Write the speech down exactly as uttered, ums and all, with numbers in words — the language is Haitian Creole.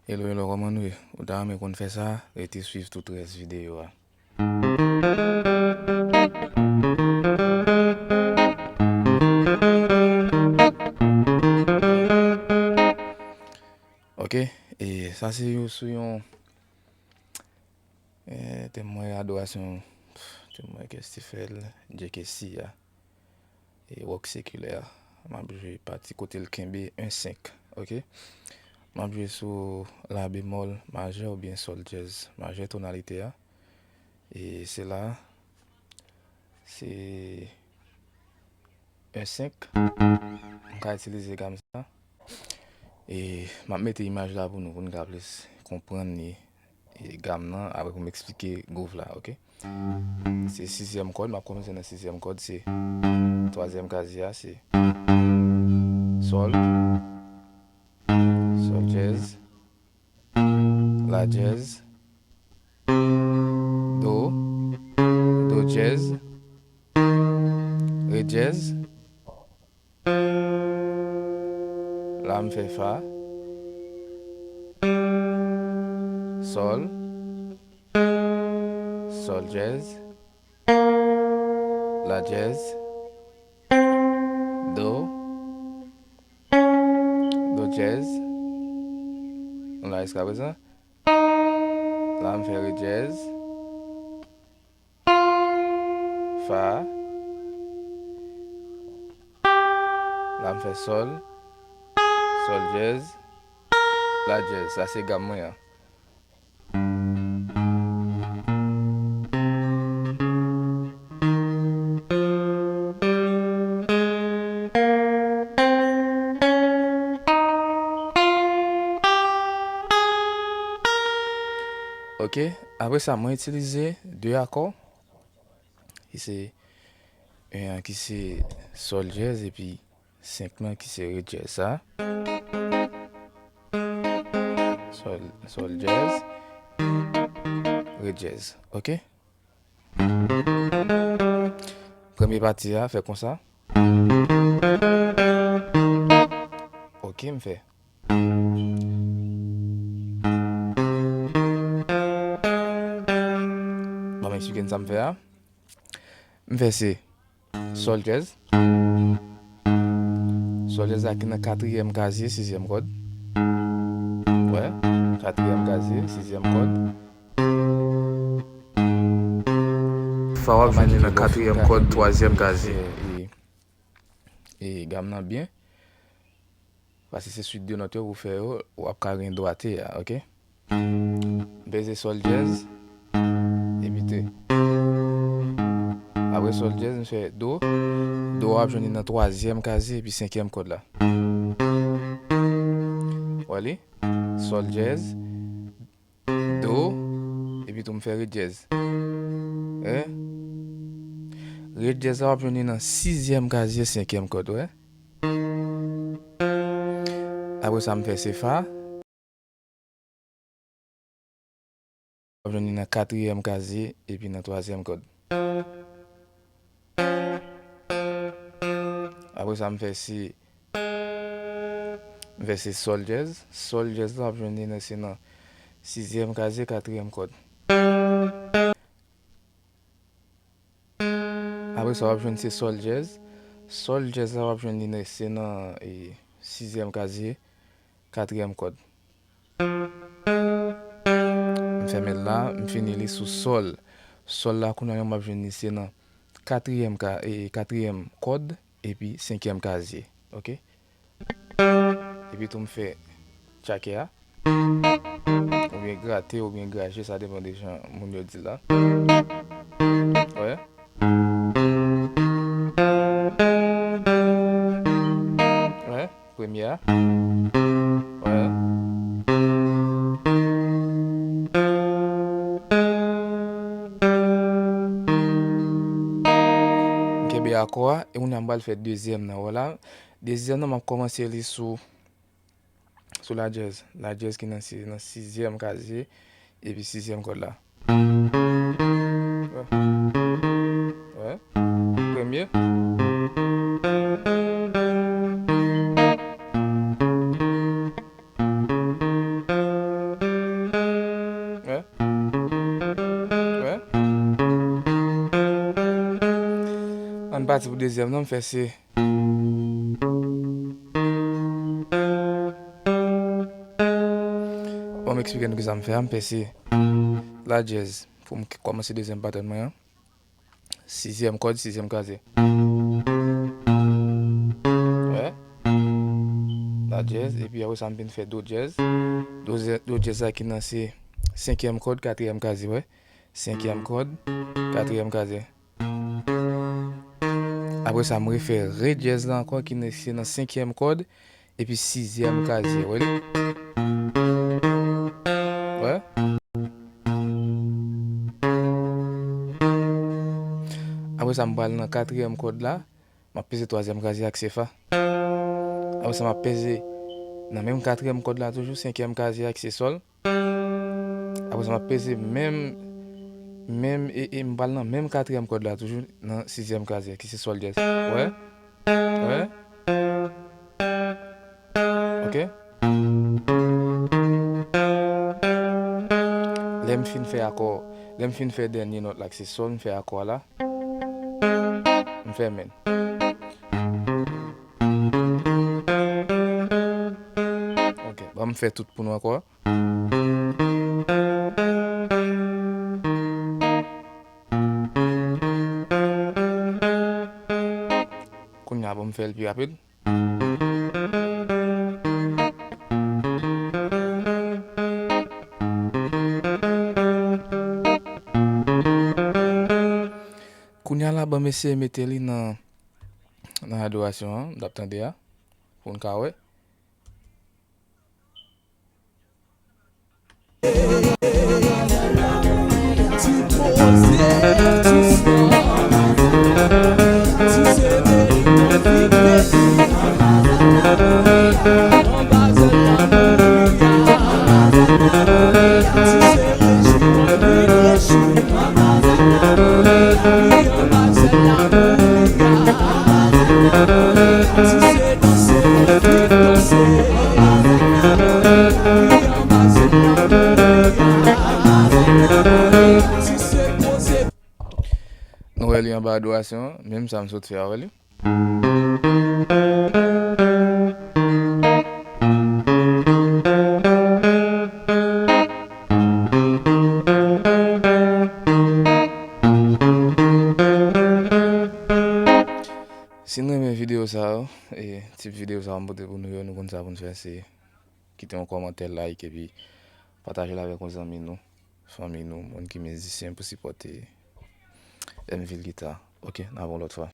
Hello, hello, kòman nou ye? Ou ta renmen konn fè sa? Rete swiv tout rès videyo a. Ok, e sa se yo sou yon, e, tèm mwen adorasyon, tèm mwen Kèstifèl, Djekesi a. E wòk sekilè a. M ap jwe pati kote l kenbe en senk, ok? M ap jwe sou la bemòl majè oubyen sòl djèz majè tonalite a. E se la, se en senk. M ka itilize gam sa. E m ap mete imaj la pou nou, pou nou ka plis konprann li, e, gam nan, apre pou m eksplike gwouv la, ok? Se sizyèm kòd, m ap kòmanse nan sizyèm kòd, se twazyèm kazye a, se sòl, sòl djèz, la djèz, do, do djèz, re djèz, la m fè fa, sòl, sòl djèz, la djèz, do, do djèz. Nou la jiska prezan. La m fè re djèz. Fa. La m fè sòl. Sòl djèz. La djèz. Sa se gam mwen an. Ok, apre sa, mwen itilize de akò. Ki se, e, ki se sòl djèz epi senk lan ki se re djèz sa. Sòl, sòl djèz, re djèz, ok? Premye pati a, fè konsa. Ok, m fè. Bon, m eksplike n sa m fè a. M fè se sòl djèz. Sòl djèz la ki nan katriyèm kazye, sizyèm kòd. Wè, katriyèm kazye, sizyèm kòd. Fa w ap jwenn li nan katriyèm kòd, twazyèm kazye. E, e, e gam nan byen. Paske se swit de nòt yo pou fè yo, w ap ka gen dwate a, ok? M peze sòl djèz, epi te. Apre sòl djèz, m fè do. Do a w ap jwenn li nan twazyèm kazye epi senkyèm kòd la. W wè li? Sòl djèz, do, epi tou m fè re djèz. Wè? Re djèz la w ap jwenn li nan sizyèm kazye senkyèm kòd, wè? Apre sa, m fè se fa. W ap jwenn li nan katriyèm kazye epi nan twazyèm kòd. Apre sa, m fè se, m fè se sòl djèz. Sòl djèz la, w ap jwenn li nan, se nan sizyèm kazye, katriyèm kòd. Apre sa, w ap jwenn se sòl djèz. Sòl djèz la, w ap jwenn li nan, se nan, e, sizyèm kazye, katriyèm kòd. M fèmen l la, m fini li sou sòl. Sòl la, kounye a, m ap jwenn li se nan katriyèm ka, e, katriyèm kòd, epi senkyèm kazye. Ok? Epi tou m fè tchake a. Oubyen grate, oubyen graje, sa depann de jan moun yo di l la. Wè. Wè, premye a. Wè. M kenbe akò a, e kounye a m pral fè dezyèm nan. Wè la, dezyèm nan, m ap kòmanse li sou, sou la djèz. La djèz ki nan si-, nan sizyèm kazye, epi sizyèm kòd la. Wè. Wè. Premye. Pati pou dezyèm nan, m fè se. Bon, m eksplike nou kisa m fè a. M fè se la dyèz pou m k-, kòmanse dezyèm patèn mwen an. Sizyèm kòd, sizyèm kraze. Wè. La dyèz, epi apre sa, m vin fè do dyèz. Do dyè-, do dyèz la ki nan se senkyèm kòd, katriyèm kraze, wè. Senkyèm kòd, katriyèm kraze. Apre sa, m refè re dyèz la ankò, ki nan, se nan senkyèm kòd, epi sizyèm kraze, wè li? Wè? Apre sa, m pral nan katriyèm kòd la, m ap peze twazyèm kraze ak se fa. Apre sa, m ap peze nan menm katriyèm kòd la toujou, senkyèm kraze ak se sòl. Apre sa, m ap peze menm, menm, e, e m pral nan menm katriyèm kòd la toujou, nan sizyèm kraze, ki se sòl dyèz. Wè? Wè? Ok? Lè m fin fè akò, lè m fin fè dènye nòt la, ki se sòl, m fè akò a la. M fèmen. Ok, ban m fè tout pou nou ankò. Kounye a, ban m fè l pi rapid. Kounye a la, ban m eseye mete li nan, nan adorasyon an, n ap tande a, pou n ka wè. Nou wè li anba adorasyon an, menm sa m sot fè a, wè li. Si n renmen videyo sa yo, e tip videyo sa yo m pote pou nou yo, nou konn sa pou n fè, se kite yon kòmantè, like, epi pataje l avèk yon zanmi nou, fanmi nou, moun ki mizisyen pou sipòte M Ville Guitar. Ok, n a wè yon lòt fwa.